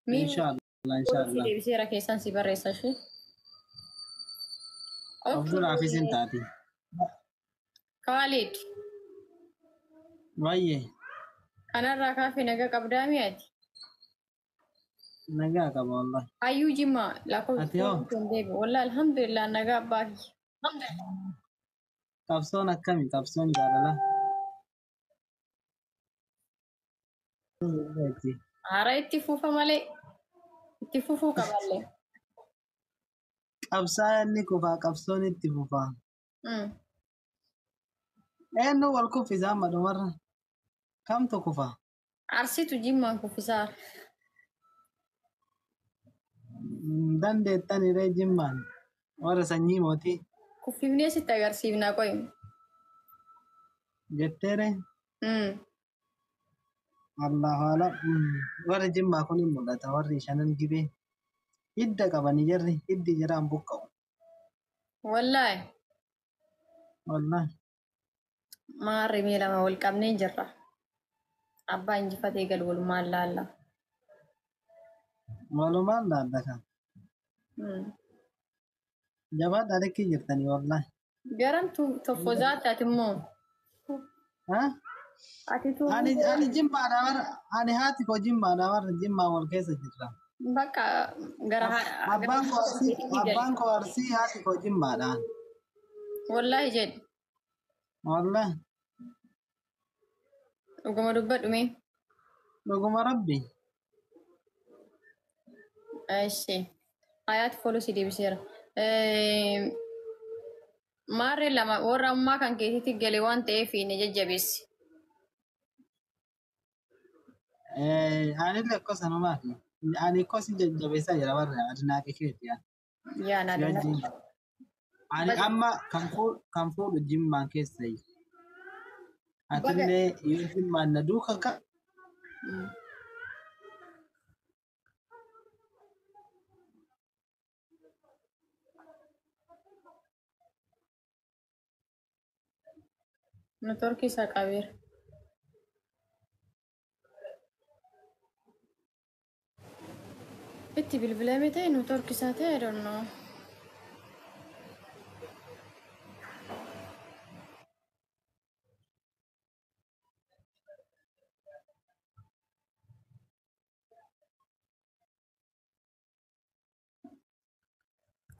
Miin Inshaallah si inshaallah. deebiseera keessaan si barreessa ishee. Of duraafis hin taati. Kaalid Baay'ee kanarraa kaafee nagaa qabdaa mi'aati. nagaa qaba wallahi. Hayyuu jimmaa lakkoofsa Ati hoo? hin deebi. Wallah alhamdulillah nagaa abbaa kiyya. Qabsoon akkami? Qabsoon jaalalaa. Haaraa itti fufa malee itti fufuu qaballee. Qabsaa inni kufaa qabsoon itti fufaa. Eenyu wal kuffisa amma dhumarra? Kamtu kufa? Arsitu jimmaan kuffisaa. Dandeettani ree jimmaan warra sanyii mootii Kuffifnee sitti agarsiifna qoy. jettee ree? Allahu alam. Warri jimmaa kun hin mul'ata warri shanan gibee hidda qabani jarri hiddi jiraan buqqa'u. Wallaahi Wallahi. maarri mee lama wal qabnee jirra. Abbaa injifatee galu walumaan laalla. Walumaan laalla kan. Jabaadhaa likkii jirtanii wallahi. Garam toffozaatti ati immoo. Ha? Ati tu Ani jimmaadha warra ani haati koo jimmaadha warra jimmaa wal keessa jirra. bakka gara Abbaan koo arsii abbaan koo arsii haati koo jimmaadha. Wallaahi jedhi Wallahi dhuguma dubbadhu mee. dhuguma rabbi. Eshi. Hayaati follow si deebiseera. Maarree lama warra ammaa kan keetitti gale waan ta'eef ni jajjabeessi. Anillee akkasanumaaf ani akkosi jajjabeessaa jira warra adnaaqi keeti. Yaa na Wajjin. Ani amma kan fuudhu jimmaan keessa yi. Atillee yoo jimmaan na duuka ka Networkii isaa qabeera. Itti bilbilame ta'e networkii isaa ta'e I don't know.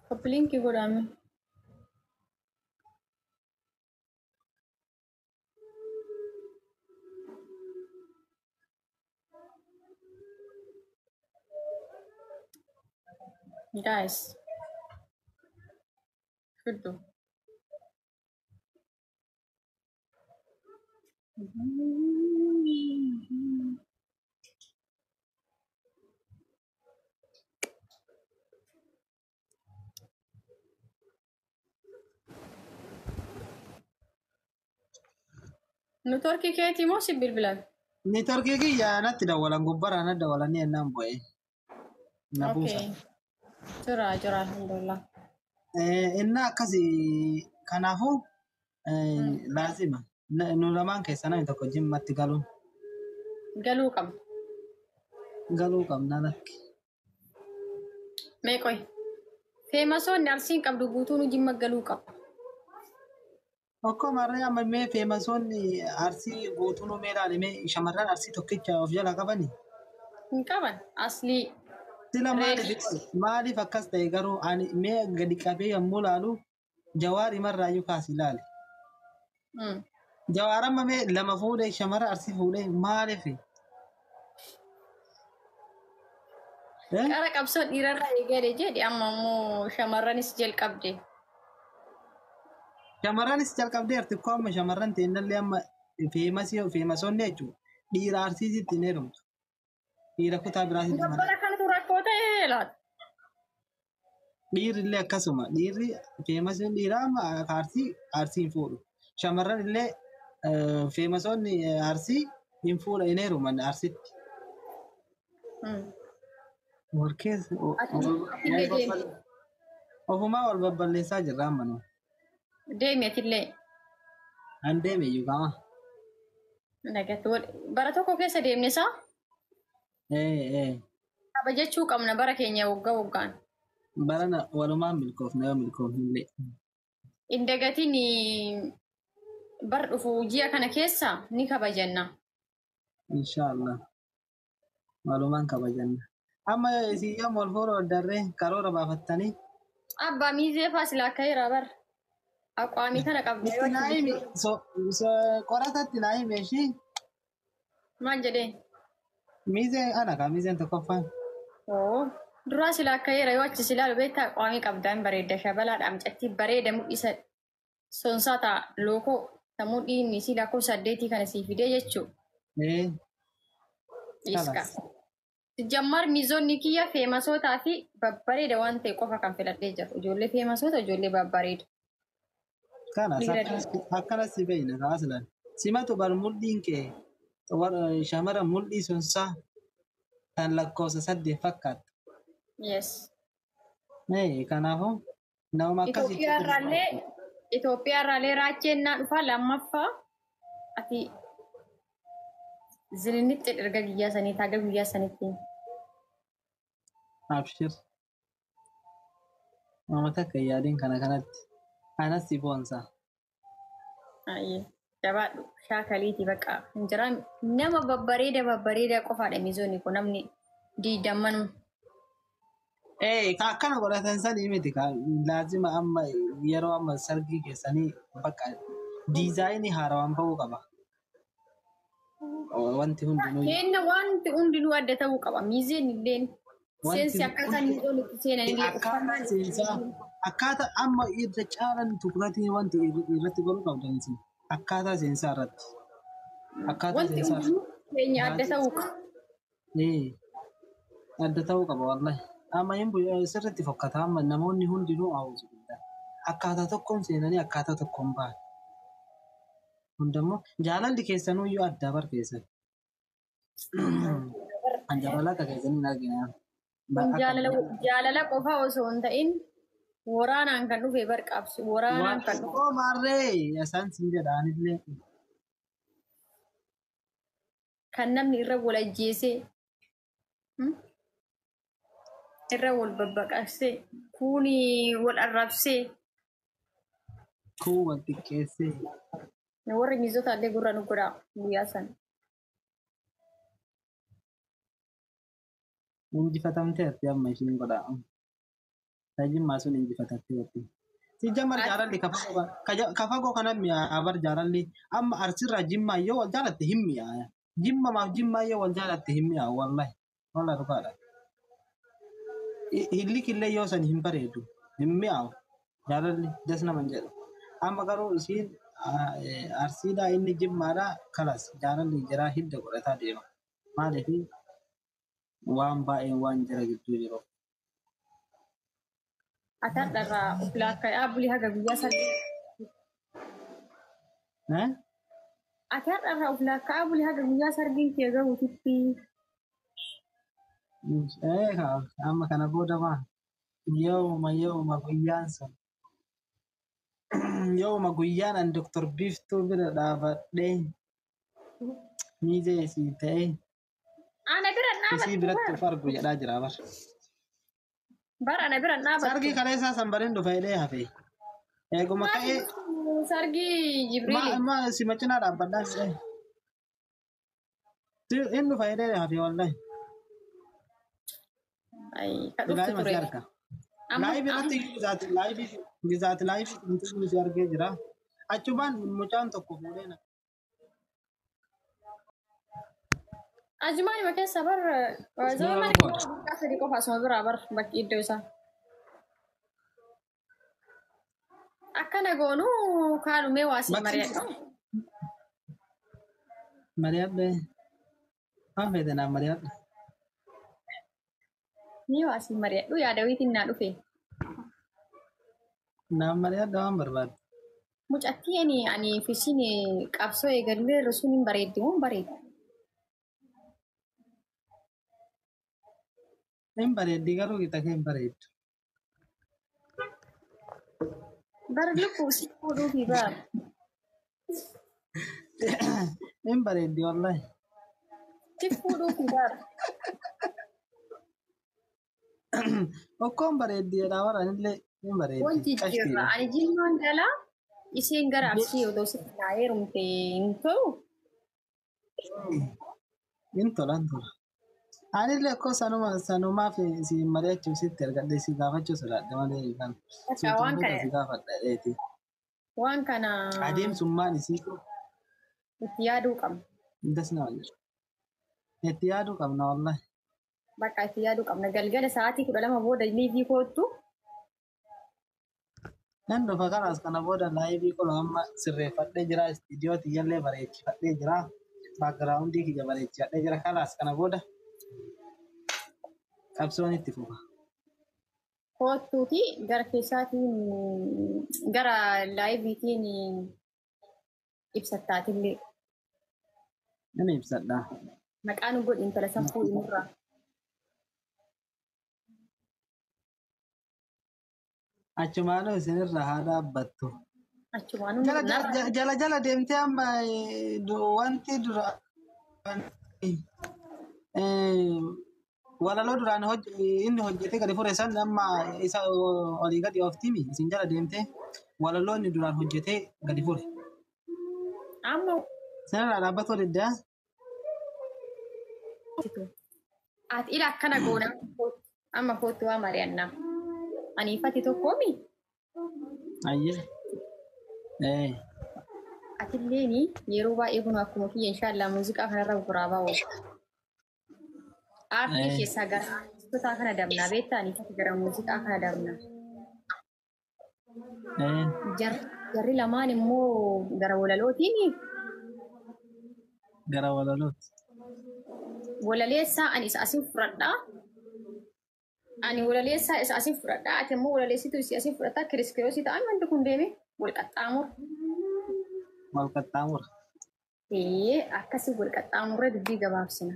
Koppiliinkii godhame. Guys, fiddu. Networkii keetii moo si bilbilan? Networkii kiyya natti dawwalan gubbarraa na dawwalanii ennaan bu'e. Na buusa. Okay. Jira jira alhamdulillah. Inni akkasi kanaafuu laazima nu lamaan keessaa namni tokko jimmatti galuun Galuu qabna. galuu qabna lakki. Mee qoy. Famousoonni arsiin qabdu guutuun jimma galuu qaba. Tokko marree amma mee famousoonni arsii guutuun mee ilaali mee shamarran arsii tokkicha of jalaa qabani. Hin qaban aslii. Sila maaliif akkas ta'e garuu ani mee gadi qabee yommuu laalu jawaar imarraayyuu kaasi ilaali. Jawaar amma mee lama fuudhee shamara arsii fuudhee maaliif? Qara qabsoo dhiirarraa eegale jedhi amma immoo shamarranis jalqabde. Shamarranis jalqabdeerti koo amma shamarran teennallee amma famousii famousoonni jechuudha. Dhiira arsiisitti hin heerumtu. Dhiira kutaa biraatitti malee. Gabbara kanatu rakkoo ta'e laata? Dhiirri illee akkasuma. Dhiirri famousiin dhiiraa amma arsii arsii hin fuudhu. Shamarran illee famousoonni arsii hin fuudha hin heeruman arsitti. Wal keessa Atillee deemi. ofumaa wal babballeessaa jirra amma nu. Deemi atillee. An deeme iyyuu qaama. Nagatti wal bara tokko keessa deemne isaa Ee ee. Kabajachuu qabna bara keenya waggaa waggaan. Barana walumaan milkoofna yoo milkoofnillee. Hin dagatin, bar dhufu ji'a kana keessa ni kabajanna. Inshaallah. Walumaan kabajanna. Amma isin yoom wal fuudhuu darree karoora baafattanii? Abbaa miizee faa silaa ka'eera bar. Aqwaamii kana qabda yoo Itti naa himi qoratatti naa himi ishii. Maal jedheen? Miizee ana kaa miizeen tokkoffaan. Oo, duraa silaa ka'eera yoo achi silaa beektaa aqwaamii qabdaa hin bareedda shabalaadha mucattii bareeda mul'isa sonsaa ta'a lookoo tamuu dhiinni si lakkoofsa 8 kana sii fidee jechuu. Ee. Iska. Kalas. Jammar miizonni kiyya feemasotaa fi babbareeda waan ta'e qofa kan filadhee jiru. Ijoollee feemasoota, ijoollee babbareeda. Kanas Dhiira. Akkanas si beeyna kaaslan. Simatu bar mudhiin kee shamara mudhii sonsaa kan lakkoofsa 8 fakkaata. Yes. Ee, kanaafuu nama akkasitti. Itoophiyaa irraallee raacheen naa dhufaa lammaffaa ati zilinnitti erga guyyaa sanii taaga guyyaa sanitti. Abshir. Nama takka hin yaadin kana kanatti. Anas si boonsa. Ayyee, jabaadhu shaakaliiti bakka hin jiraan nama babbareeda babbareeda qofaadha mizoonni kun namni diidammanuu. Ee, ka akkana godhatan sanii miti ka laazima amma yeroo amma sargii keessanii bakka diizaayinii haarawaan bahuu qaba. Wanti hundinuu. Kenna wanti hundinuu adda ta'uu qaba. Miizeen illeen seensi akkaataa miizoon itti seenan illee Akkaataan seensaa akkaataa amma irra caalan tukuratiin wanti irratti godhuu qabdan isin akkaataa seensaa irratti. Akkaataa Wanti seensaa hundinuu keenya adda ta'uu qaba. Ee, adda ta'uu qaba wallahi. Amma hin sirriitti fokkata amma namoonni hundinuu hawwatu guddaa. Akkaataa tokkoon seenanii akkaataa tokkoon bahan. Hundammoo jaalalli keessanuyyuu adda bar keessan. An jaalala akka keessanii hin argine. Kun jaalala qofa osoo hin ta'in waraanaan kan dhufe bar qabsu waraanaan kan dhufe. Oo, maarree isaan sin jedha anillee. Kan namni irra wal ajjeesee, irra wal babbaqaqsee, kuuni wal arrabsee. Kun wal xiqqeessee. Warri miizota illee gurra nu godhaa guyyaa sana. Injifatamteerti amma ishiin godha. Tajimmaa sun injifatamteerti. Si jamar jaalalli ka fagoo kana mi'aayaa bar jaalalli amma Arsirraa Jimmaa yoo wal jaalatte hin mi'aaya. Jimmamaaf Jimmaa yoo wal jaalatte hin mi'aawu wallahi. Walla dhugaadha. Hillikillee yoo san hin bareedu hin mi'aawu. Jaalalli das nama hin jedhu. Amma garuu isiin Arsiidhaa inni Jimmaadhaa kalas jaalalli jiraa hidda godhataa deema. Maaliif waan baay'een waan jira gidduu jiru. Ati har'arraa of laakkaa bulii haga guyyaa sadii. Eh? Ati har'arraa of laakkaa bulii haga guyyaa sargiin kee gahuutitti. Ee, amma kana booda maa yooma guyyaan sun yooma guyyaan an Doktor Biiftuu bira dhaabadhee miizee isii ta'ee Ana bira isii dhaabattu biratti bar. of argu jedhaa jira bar. Bar ana bira dhaabattu. Sargii kaleessaa sanbariin dhufa jedhee hafe. Eeguma ka'ee Sargii Jibriili. Ma si macinaa dhaabbadhaa jedhee. Inni dhufa jedhee hafe wallahi. Ay, ka dhuftu Ilaayima si ture. arga. Amma Live irratti gizaati live gizaati live si argee jira. Achumaan mucaan tokko fuudhee na. Ajumaanuma keessa bar zama mana guddaa sadii qofa asuma biraa bar bakki iddoo isaa. Akkana goonuu kaalumee waa si mari'adhu. Mari'adhe. Waan feete naaf mari'adhu. Ni waa si mari'adhu yaada wiitiin naa dhufe. Naaf mari'adhu waan barbaaddu. Mucattii ani fishiin qabsoo eegallee sun hin bareeddi moo hin bareeddi? Hin bareeddi garuu qixa kee hin bareeddu. Bara lubbuu si fuudhuufi bara. Hin bareeddi wallahi. Si fuudhuufi bara. Okkoon bareeddi jedhaa bara anillee hin bareeddi. Wal jijjiirra. Qashtiidha. Ani jimmaan galaa isheen gara Arsii odoo sitti naa heerumte hin ta'u. Hin tola hin tola. Anillee akkoo sanuma sanumaaf si mari'achuuf sitti argadhe si gaafachuu sodaadhe malee kan Bakka waan suutuun kana si gaafadha dheeti. waan kana Adeemsummaan isii itti yaaduu qabna. das nama jedha. Itti yaaduu qabna wallahi. Bakka itti yaaduu qabna. Galgala sa'aatii 12 booda liivii koottu. Nan dhufa kanaas kana booda laayivii kun amma sirreeffadhee jira. Istiidiyoo tiyyallee bareechifadhee jira. Baakgiraawundii kiyya bareechifadhee jira. Kanaas kana booda qabsoon itti fufa. Koottuuti gara keessaatiin gara laayiviitiin ibsattaatillee. Nan ibsadha. Maqaa nu godhi intala san fuudhi nurraa. Achumaanuu isinirra haa dhaabbattu. Achumaanuu Jala narra. jala jala jala deemtee amma wanti dura walaloo duraan inni hojjetee gadi fure san amma isa olii gadi ooftimi isin jala deemtee walaloo inni duraan hojjetee gadi fure. Amma Isinirraa dhaabbatoo diddaa? Ati ila akkana goona amma kootu waa mari'annaa. Ani ifati tokkoomi. Ayyee. Atilleeni yeroo baay'ee kun akkuma kiyya inshaallah muuziqaa kanarra guraa baa'u. Aartii keessaa gara artistoota kana dabnaa beektaa ani ifati gara muuziqaa kana dabnaa. Jarri lamaan immoo gara walalootiin. Gara walalooti. Walaleessaa ani isa asin fudhadhaa. Ani walaleessaa isa asin fudhadhaa. Ati immoo walaleessituu isii asin fudhattaa. Kiriskiroosii ta'an wanti kun deeme wal qaxxaamura. Wal qaxxaamura. Ee akkasii wal qaxxaamurree dubbii gabaabsina.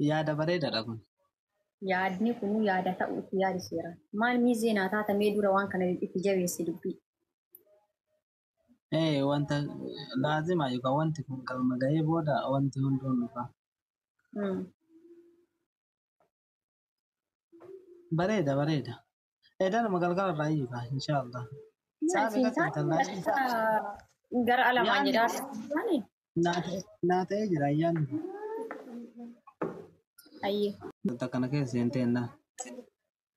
Yaada bareedaadha kun. Yaadni kun yaada ta'uutti yaadisiira. Maal miizee naa taatamee dura waan kana itti jabeesse dubbii. Wanta laazima yookaan wanti kun galma ga'ee booda wanti hunduu dhufa. Bareeda bareeda. Edanuma galgala irraa iyyuu inshaallah. Sa'a meeqatti intallaa? Gara alamaan jedhaa. Naa ta'ee jira ayyaanni. Ayyee. Wanta kana keessa hin teennaa.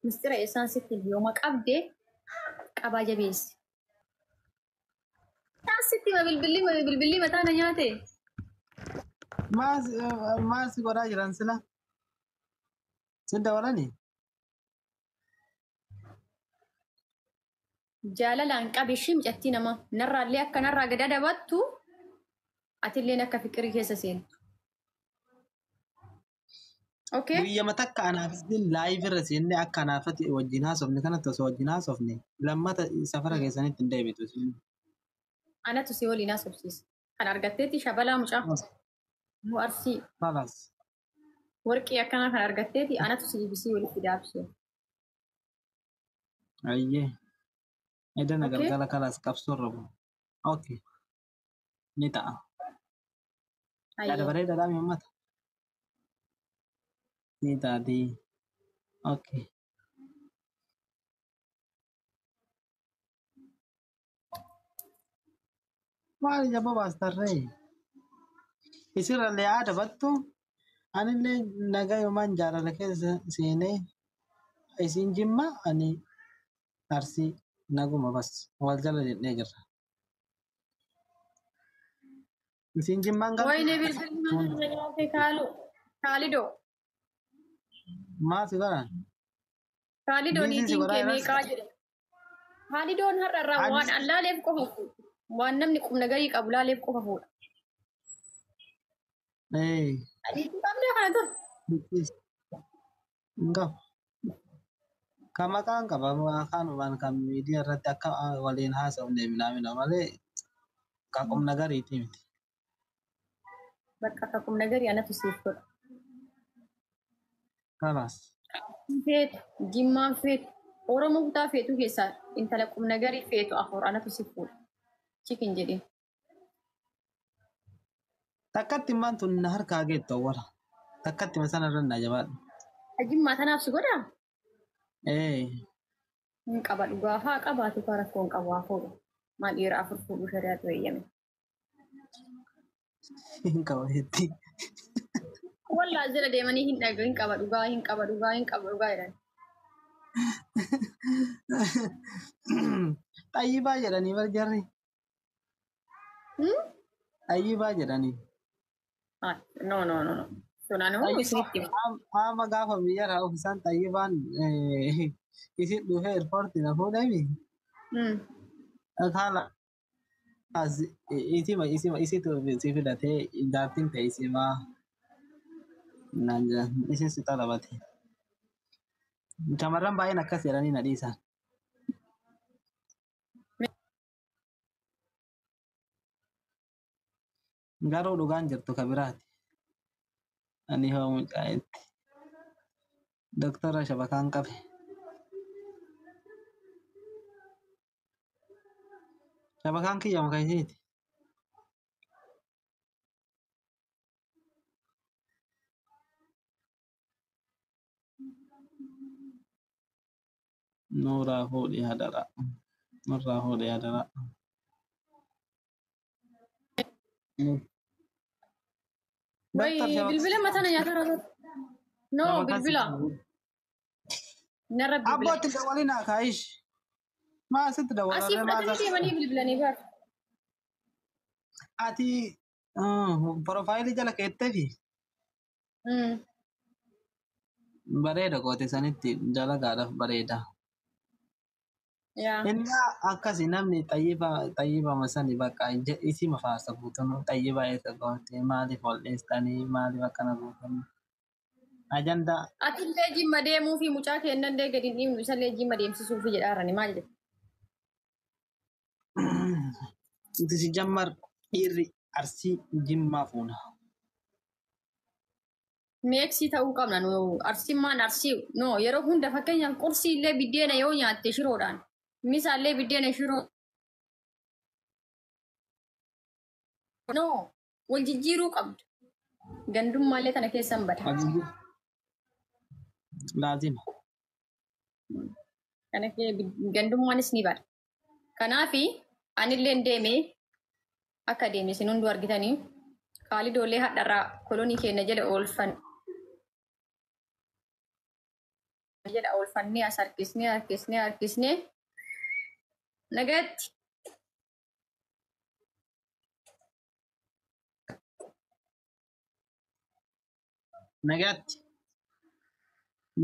Mistira isaan sitti yooma qabdee qabaa jabeessi. Isaan sitti ma bilbilli ma bilbilli mataa na nyaate. Maal si godhaa jiran sila? Si dabalanii? Jaalalaan qabi ishii mucattii nama narraallee akka narraa gad adabattu atilleen akka fiqirii keessa seentu. Okay? Guyyama takka anaaf isin laayiv irra seennee akka anaafati wajjin haasofne kanatti osoo wajjin haasofne lammata safara keessanitti hin deebitu. Anatu si waliin haasofsiisa. Kan argatteetti shabalaa mucaa. Mu arsii. Falas. Warqii akkanaa kan argatteeti anatu si ibisii walitti daabse. Ayyee. Edana Okay? galgala kalaas qabsoo rabu. Okay. Ni ta'a. Yaada Ayyee. bareedaadhaa mi uummata? Ni taati. Okay. Maal ija bobaastarree? Isirrallee haa dabattu. Anillee nagayumaan jaalala keessa seenee isin jimma ani arsii naguma bas wal jala jennee jirra. Isin jimmaan galtu? Wayne bilbilli mataa na nyaate kaalu. Kaalidoo. Maal si godhan? Kaalidoo Biizii si niitiin godhaa kee jiras? meeqaa jedhe. Kaalidoon har'a irraa waan Ani an laaleef qofa fuudha. Waan namni qubna garii qabu laaleef qofa fuudha. Adiitti qabdee kana dur. Hin qabu. Kan maqaan qaba akaanumaan kan miidiyaa irratti akka waliin haasofne minaamina malee kan qubna gariitii miti. Bakka akka qubna garii anatu siif godha. Kalaas. Feetu, jimmaan feetu, Oromoo kutaa feetu keessaa intala qubna garii feetu afur anatu siif fuudha. Chikin jedhee. Takkatti immaan tun na harkaa geettu awwala. Takkatti masana irra naa jabaadhu. Jimmaa tanaaf si godhaa? Ee. Hin qaba dhugaa haa qabaatu kaa rakkoo hin qabu haa fuudhu. Maal dhiira afur fuudhu shari'aatu eeyyame. Hin qaba jetti. Wallaa jala deemanii hin dhaga hin qaba dhugaa hin qaba dhugaa hin qaba dhugaa jedhan. Xayyibaa jedhanii bar jarri. Xayyibaa jedhanii. No no no no. Sunaan immoo isinitti hima. Amma gaafa biyya irraa ofiisaan xayyibaan isin dhufee eerpoortii na fuudheemi. Haala isima isima isitu si filatee jaartiin ta'e isimaa naan jedhan isin si xalabate. Shamarran baay'een akkas jedhanii na dhiisan. Garuu dhugaan jirtu ka biraati. Ani hoo mucaayetti. Doktora shabakaan qabe. Shabakaan kiyya muka isiiti. Nuuraa fuudhii hadaraa. Nurraa fuudhii hadaraa. Wayi Doktor shabakaan. Bilbila mataa na nyaata irra. No bilbila. Narra bilbila. Abbootti dawalinaa kaa'ish. Maa asitti Asii dawalarree maa fudhatanii deemanii bilbilanii bar. Ati profaayilii jala keetteefi bareeda goote sanitti dalagaadhaaf bareeda. Yaa. Inni akkasi namni xayyibama sani bakka isima faarsa guutuun xayyibaa eessa goote maaliif ol dheessitanii maaliif akkana gootanii. Ajandaa Atillee jimma deemuu fi mucaa kennallee gadi hin dhiibnu isallee jimma deemsisuufi jedhaarani maal jedhu. Nuti si jammar dhiirri Arsii Jimmaa fuuna. Meeksii ta'uu qabna nu Arsimmaan Arsii no yeroo hunda fakkeenyaaf qursii illee biddeena yoo nyaatte shiroodhaan misaallee biddeena shiroo no wal jijjiiruu qabdu. Gandummaallee tana keessan bada. Laazima. Kana gandummaanis ni bada. Kanaafi anillee deemee akka deeme isin hunduu argitanii kaalidoollee hadharraa kolonii keenya jala oolfan. Jedha oolfannee as harkisnee harkisnee harkisnee nagatti. Nagaatti.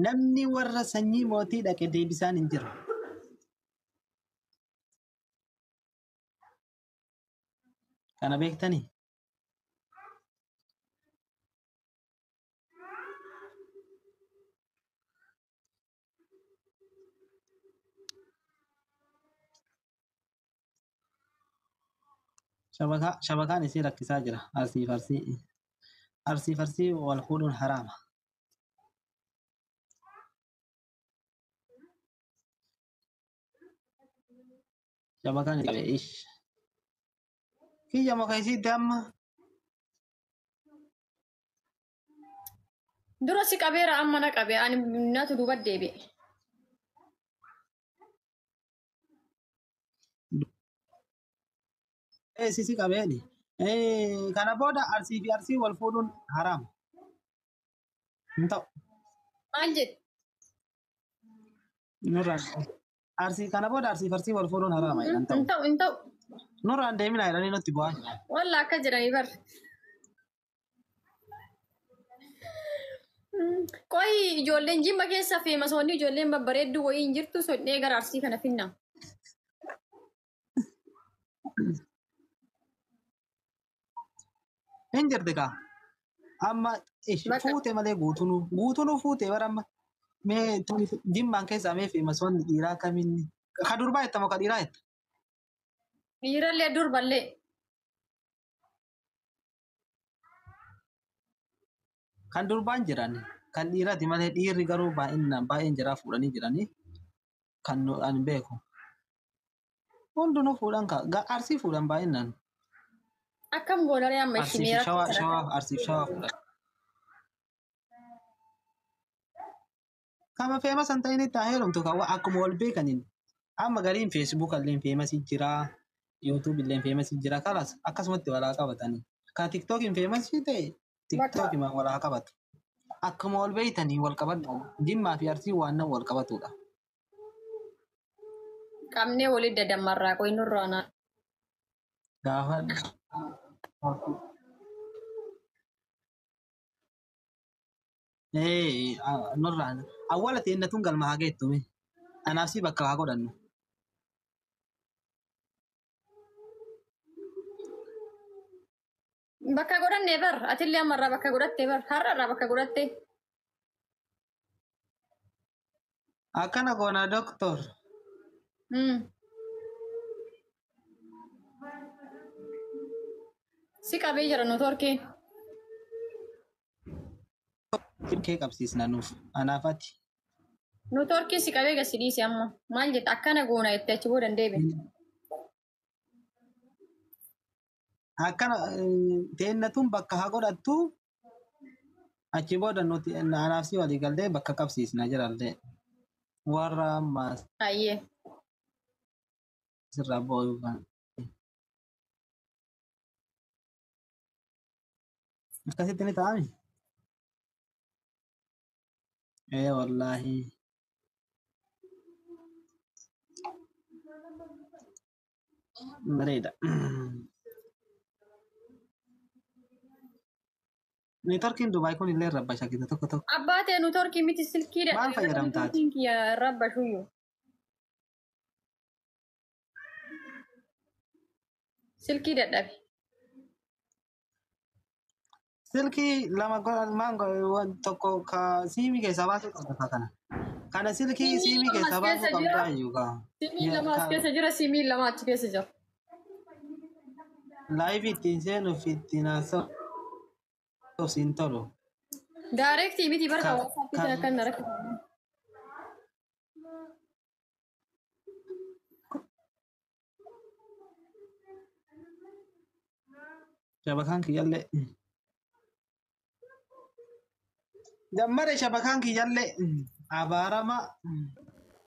Namni warra sanyii mootii dhaqe deebisaan hin jiru. Kana beektanii? Shabakaan isii rakkisaa jira. Arsii fi Arsii. Arsii fi Arsii wal fuudhuun haraama. Shabakaan qabe ish. Kiyya muka isiitti amma. Dura si qabeera amma na qabe ani natu duuba deebi'e. Sisi qabeeni. Kana booda Arsii fi Arsii wal fuudhuun haraama. Hin ta'u. Maal jedhe? Nurraan Arsii kana booda Arsii fi Arsii wal fuudhuun haraama jedhan ta'u. Hin ta'u hin ta'u. Nurraan deeminaa jedhanii nutti bu'aa jiran. Walla akka jedhanii bar. Qoyi ijoolleen Jimma keessa feemasoonni ijoolleen babbareedduu wayii hin jirtu sodhee gara Arsii kana finna. Hin jirti kaa. Amma fuute malee guutunuu guutunuu fuute bara amma mee Jimmaan keessaa mee feemasoonni dhiiraa kamiin ka durbaa jetta moo ka dhiiraa jetta? Dhiirallee durballee. Kan durbaan jiran kan dhiiraati malee dhiirri garuu baay'inaan baay'een jiraa fuudhanii jiranii kan ani beeku. Hundinuu fuudhan ka Arsii fuudhan baay'inaan. Akkam goonaree amma Arsii fi ishii shawaa shawaa Arsii fi shawaa fuudhan. Kama famous hin ta'in itti haa heerumtu kan akkuma wal beekaniin. Amma gariin Facebook illee famous jira, YouTube illee famous jira. Kalas akkasumatti walaa qabatanii. Kan TikTokiin famous ta'e TikTokiin walaa qabatu. Akkuma wal beeytanii wal qabadhu. Jimmaa fi Arsii waan nan wal qabatudha. Qabnee walitti dadammarraa qoy nurraa naa. Gaafa nurraan awwaala teennatuun galma haa geettume. Anaaf si bakka haa godhannu. Bakka godhannee bar atillee ammarraa bakka godhattee bar har'arraa bakka godhattee. Akkana goona doktor. Si qabee jira networkiin. Kee qabsiisna nuuf anaaf ati. Networkiin si qabee gasi dhiise amma maal jetta akkana goona jettee achi booda hin deebine. Akkana teennatuun bakka haa godhattu achi booda nuti anaaf si walii galtee bakka qabsiisna jirallee. Warra ammaa Ayyee. sirraa boo'uu kan. Akkasitti ni ta'ami? Ee wallaahi. Bareeda. Neetworkiin Dubaay kun illee rabbasha kita tokko tokko. Abbaa ta'e networkii miti silkiidha. Maal fayyadamtaati? Networkiin kiyya rabbashuyyuu. Silkii dadhabe. Silkii lama maan tokko ka siimii keessaa baasuu qabda kana. Kana silkii Siimii siimii lama as keessaa baasuu keessa jira. qabdaa iyyuu kaa. Siimii lama as keessa jira, siimii lama achi keessa jira. Laayivii ittiin seenuuf ittiin haasa'uuf siin tolu. Daareektii miti barka Ka WhatsAppii ka kana akka na rakkisu. Shabakaan kiyyallee. Jammare shabakaan kiyyallee abaarama.